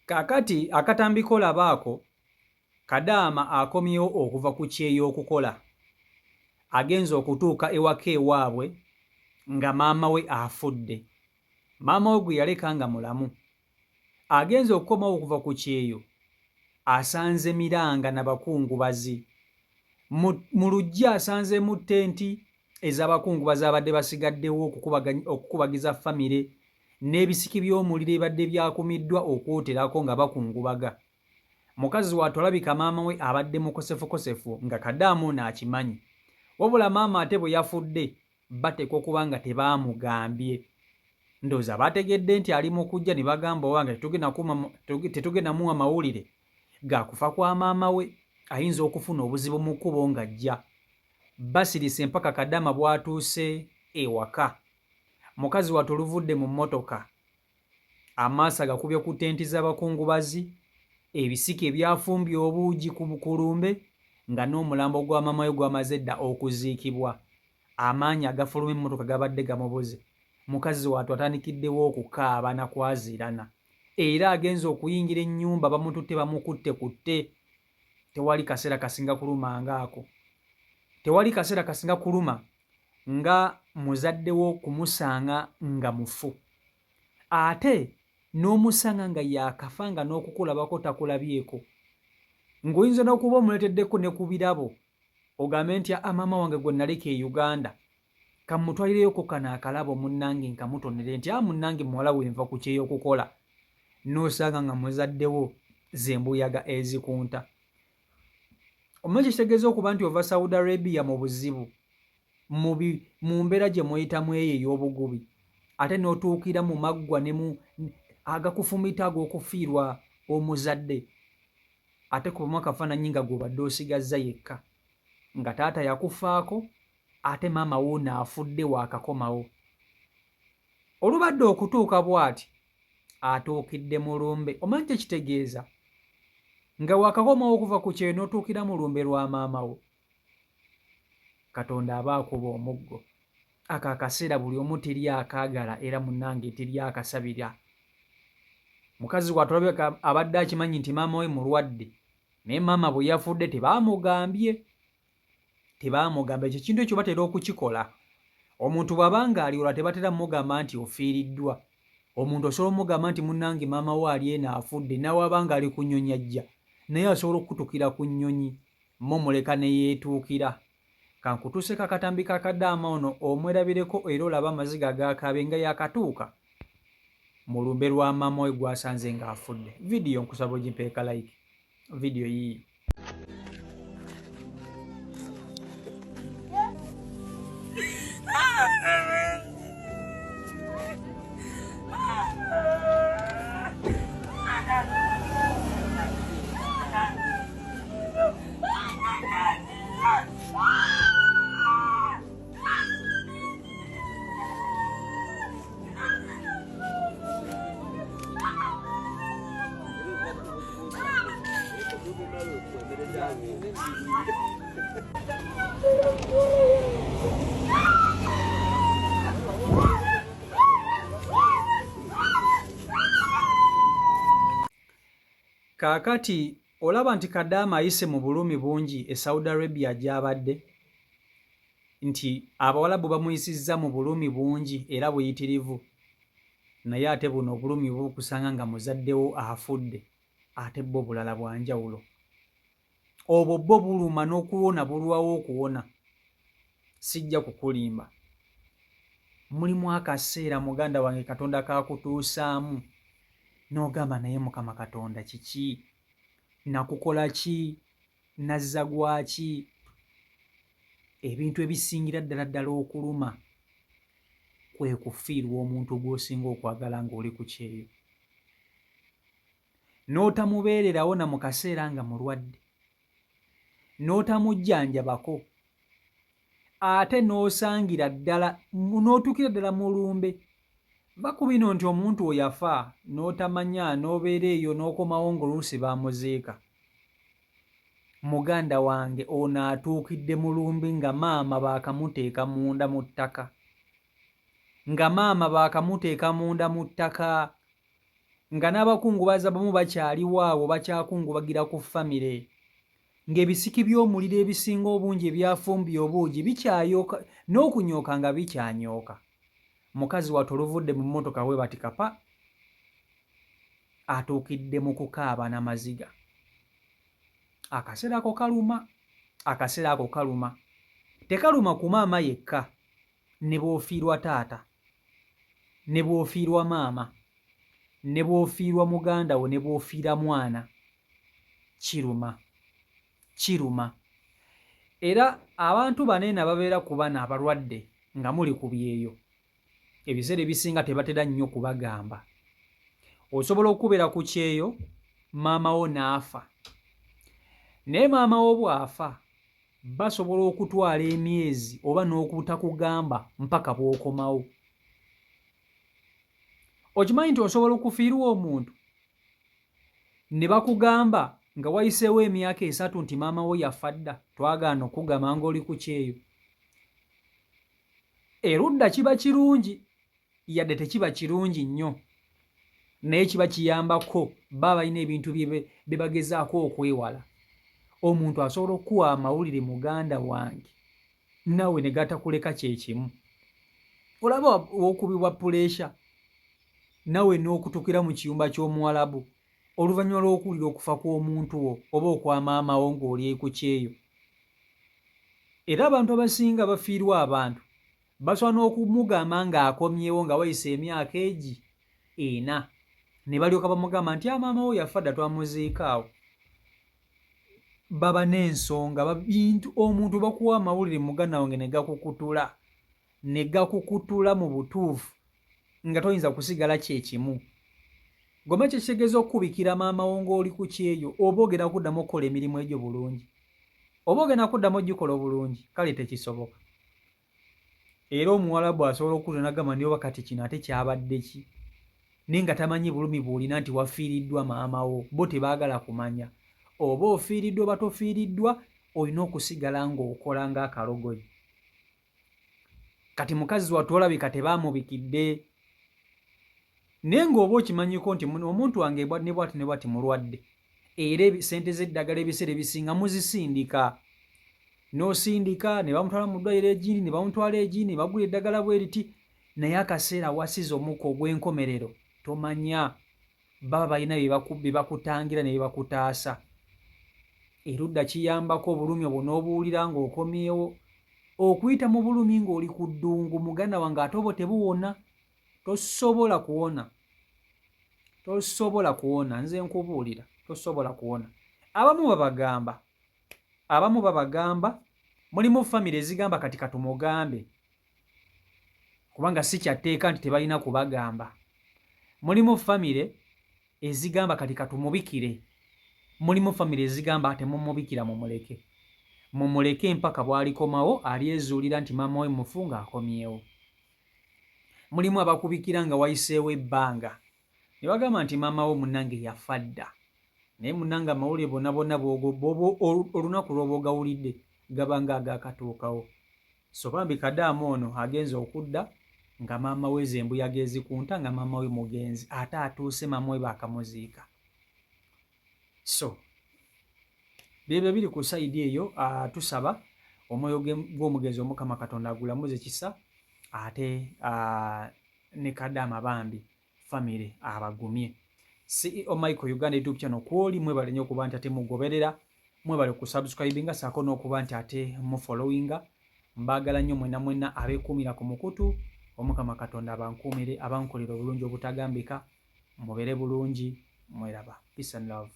Kaakati akatambi k'olaba ako, Kadaama akomyewo okuva ku kyeyo okukola. Agenze okutuuka ewaka ewaabwe nga maama we afudde. Maama we gwe yaleka nga mulamu. Agenze okukomawo okuva ku kyeyo asanze miranga na bakungubazi. Mu luggya asanzeemu ttenti ez'abakungubazi abadde basigaddewo okukubagiza famire n'ebisiki by'omuliro ebibadde byakumiddwa okwoterako nga bakungubaga. Mukazi wattu alabika maama we abadde mukosefukosefu nga kadaama ono akimanyi. Wabula maama ate bwe yafudde bateekwa okuba nga tebaamugambye. Ndowooza baategedde nti ali mu kujja ne bagamba owange tetugenda muwa mawulire ga kufa kwa maama we ayinza okufuna obuzibu mu kkubo ng'ajja. Basirise mpaka kadaama bw'atuuse ewaka. Mukazi wattu oluvudde mu mmotoka Amaaso agakubye ku tenti z'abakungubazi, ebisiki ebyafumbye obuugi ku ku lumbe nga n'omulambo gwa maama we gwamaze dda okuziikibwa. Amaanyi agafuluma emmotoka gabadde gamubuze. Mukazi wattu atandikiddewo okukaaba na kwaziirana era agenze okuyingira ennyumba bamututte bamukutte kutte. Tewali kaseera kasinga kuluma ng'ako. Tewali kaseera kasinga kuluma nga muzadde wo kumusanga nga mufu. Ate n'omusanga nga yaakafa nga n'okukulabako takulabyeko. Ng'oyinza n'okuba omuleeteddeko ne ku birabo ogambe nti aa maama wange gwe naleka e Uganda kammutwalireyoko kano akalabo munnange nkamutonere nti aa munnange muwala we nva ku kyeyo okukola n'osanga nga muzadde wo z'embuyaga ezikunta. Omanyi kye kitegeeza okuba nti ova Saudi Arabia mu buzibu mu bi, mu mbeera gye muyitamu eyo ey'obugubi, ate n'otuukira mu maggwa ne mu agakufumita ag'okufiirwa omuzadde, ate kubamu akafaananyi nga gw'obadde osigazza yekka, nga taata yakufaako ate maama wuuno afudde waakakomawo. Olubadde okutuuka bw'ati atuukidde mu lumbe. Omanyi kye kitegeeza nga waakakomawo okuva ku kyeyo n'otuukira mu lumbe lwa maama wo? Katonda aba akuba omuggo. Ako akaseera buli omu teri akaagala era munnange teri akasabira. Mukazi wattu alabika abadde akimanyi nti maama we mulwadde naye maama bwe yafudde tebaamugambye. Tebaamugamba. Ekyo ekintu ekyo batera okukikola. Omuntu bw'aba ng'alyola tebatera mugamba nti ofiiriddwa. Omuntu osobola omugamba nti munnange maama wo ali eno afudde n'awaba ng'ali ku nnyonyi ajja naye asobola okukutukira ku nnyonyi mumuleka ne yeetuukira. Kankutuuseeko akatambi ka kadaama ono omwerabireko era olabe amaziga agaakaabye nga yaakatuuka mu lumbe lwa maama we gw'asanze ng'afudde. Vidiyo nkusaba ogimpeeka like. Vidiyo yiiyo. Kaakati olaba nti Kadaama ayise mu bulumi bungi e Saudi Arabia gy'abadde, nti Abawalabu bamuyisizza mu bulumi bungi era buyitirivu, naye ate buno obulumi obukusanga nga muzadde wo afudde ate bwo bulala bwa njawulo. Obwo bwo buluma n'okuwona bulwawo okuwona. Sijja kukulimba. Mulimu akaseera muganda wange Katonda k'akutuusaamu n'ogamba naye Mukama Katonda kiki? Nakukola ki? Nazza gwaki? Ebintu ebisingira ddala ddala okuluma kwe kufiirwa omuntu gw'osinga okwagala ng'oli ku kyeyo. N'otamubeererawo na mu kaseera nga mulwadde. N'otamujjanjabako. Ate n'osangira ddala, n'otuukira ddala mu lumbe. Va ku bino nti omuntu wo yafa n'otamanya n'obeera eyo n'okomawo ng'oluusi baamuziika. Muganda wange ono atuukidde mu lumbe nga maama baakamuteeka munda mu ttaka. Nga maama baakamuteeka munda mu ttaka. Nga n'abakungubazi abamu bakyaliwo awo bakyakungubagira ku famire, ng'ebisiki by'omuliro ebisinga obungi ebyafumbye obuugi bikyayooka n'okunyooka nga bikyanyooka. Mukazi wattu oluvudde mu mmotoka bwe bati kapa atuukidde mu kukaaba na maziga. Akaseera ako kaluma, akaseera ako kaluma. Tekaluma ku maama yekka, ne bw'ofiirwa taata, ne bw'ofiirwa maama, ne bw'ofiirwa muganda wo, ne bw'ofiira mwana, kiruma, kiruma. Era abantu bano eno ababeera ku bano abalwadde nga muli ku byeyo, ebiseera ebisinga tebatera nnyo kubagamba. Osobola okubeera ku kyeyo maama wo n'afa, naye maama wo bw'afa basobola okutwala emyezi oba n'okutakugamba mpaka bw'okomawo. Okimanyi nti osobola okufiirwa omuntu ne bakugamba nga wayiseewo emyaka esatu nti maama wo yafa dda, twagaana okugamba ng'oli ku kyeyo. Erudda kiba kirungi yadde tekiba kirungi nnyo naye kiba kiyambako baba balina ebintu bye bagezaako okwewala. Omuntu asobola okukuwa amawulire muganda wange naawe ne gatakuleka kye kimu. Olaba okubibwa puleesha nawe n'okutukira mu kiyumba ky'omuwalabu oluvannyuma lw'okuwulira okufa kw'omuntu wo oba okwa maama wo ng'oli ku kyeyo. Era abantu abasinga bafiirwa abantu basobola n'okumugamba ng'akomyewo nga wayise emyaka egi ena ne balyoka bamugamba nti ah, maama wo yafa dda twamuziika awo. Baba n'ensonga bintu omuntu bakuwa amawulire muganda wange ne gakukutula ne gakukutula mu butuufu nga toyinza kusigala kye kimu. Goma kye kitegeeza okukubikira maama wo ng'oli ku kyeyo oba ogenda kuddamu okukola emirimu egyo bulungi oba ogenda kuddamu ogikola obulungi kale tekisoboka. Era omuwalabu asobola okukuza nagamba ndi oba kati kino ate kyabadde ki naye nga tamanyi bulumi bwolina nti wafiiriddwa maama wo bo tebaagala kumanya oba ofiiriddwa oba tofiiriddwa olina okusigala ng'okola ng'akalogoyi. Kati mukazi wattu olabika tebaamubikidde naye ng'oba okimanyiko nti omuntu wange ne bwati ne bwati mulwadde era sente z'eddagala ebiseera ebisinga muzisindika n'osindika ne bamutwala mu ddwaliro egindi ne bamutwala egindi ne bagula eddagala bwe riti naye akaseera wasiza omukka ogw'enkomerero tomanya baba balina bye bakutangira ne bye bakutaasa. Erudda kiyambako obulumi obwo n'obuwulira ng'okomyewo. Okuyita mu bulumi ng'oli ku ddungu muganda wange ate obwo tebuwona. Tosobola kuwona. Tosobola kuwona nze nkubuulira tosobola kuwona. Abamu babagamba abamu babagamba mulimu famire ezigamba kati katumugambe kubanga si kyatteeka nti tebalina kubagamba. Mulimu famire ezigamba kati katumubikire, mulimu famire ezigamba temumubikira mumuleke, mumuleke mpaka bwalikomawo alyezuulira nti maama we mufu ng'akomyewo. Mulimu abakubikira nga wayiseewo ebbanga ne bagamba nti maama wo munnange yafa dda naye munnange amawulire bonna bonna olunaku lw'oba ogawulidde gaba nga agaakatuukawo. So bambi kadaama ono agenze okudda nga maama we zembuyaga ezikunta nga maama we mugenzi ate atuuse maama we baakamuziika. So byebyo biri ku sayidi eyo tusaba omwoyo gw'omugenzi omukama Katonda agulamuze kisa ate ne kadaama bambi family abagumye. CEO Michael Uganda YouTube channel kwoli mwebale nnyo okuba nti ate mugoberera mwebale ku subscribinga saako n'okuba nti ate mufollowinga mbaagala nnyo mwena mwena abeekuumira ku mukutu omukama Katonda abankuumire abankolere obulungi obutagambika mubeere bulungi mweraba peace and love.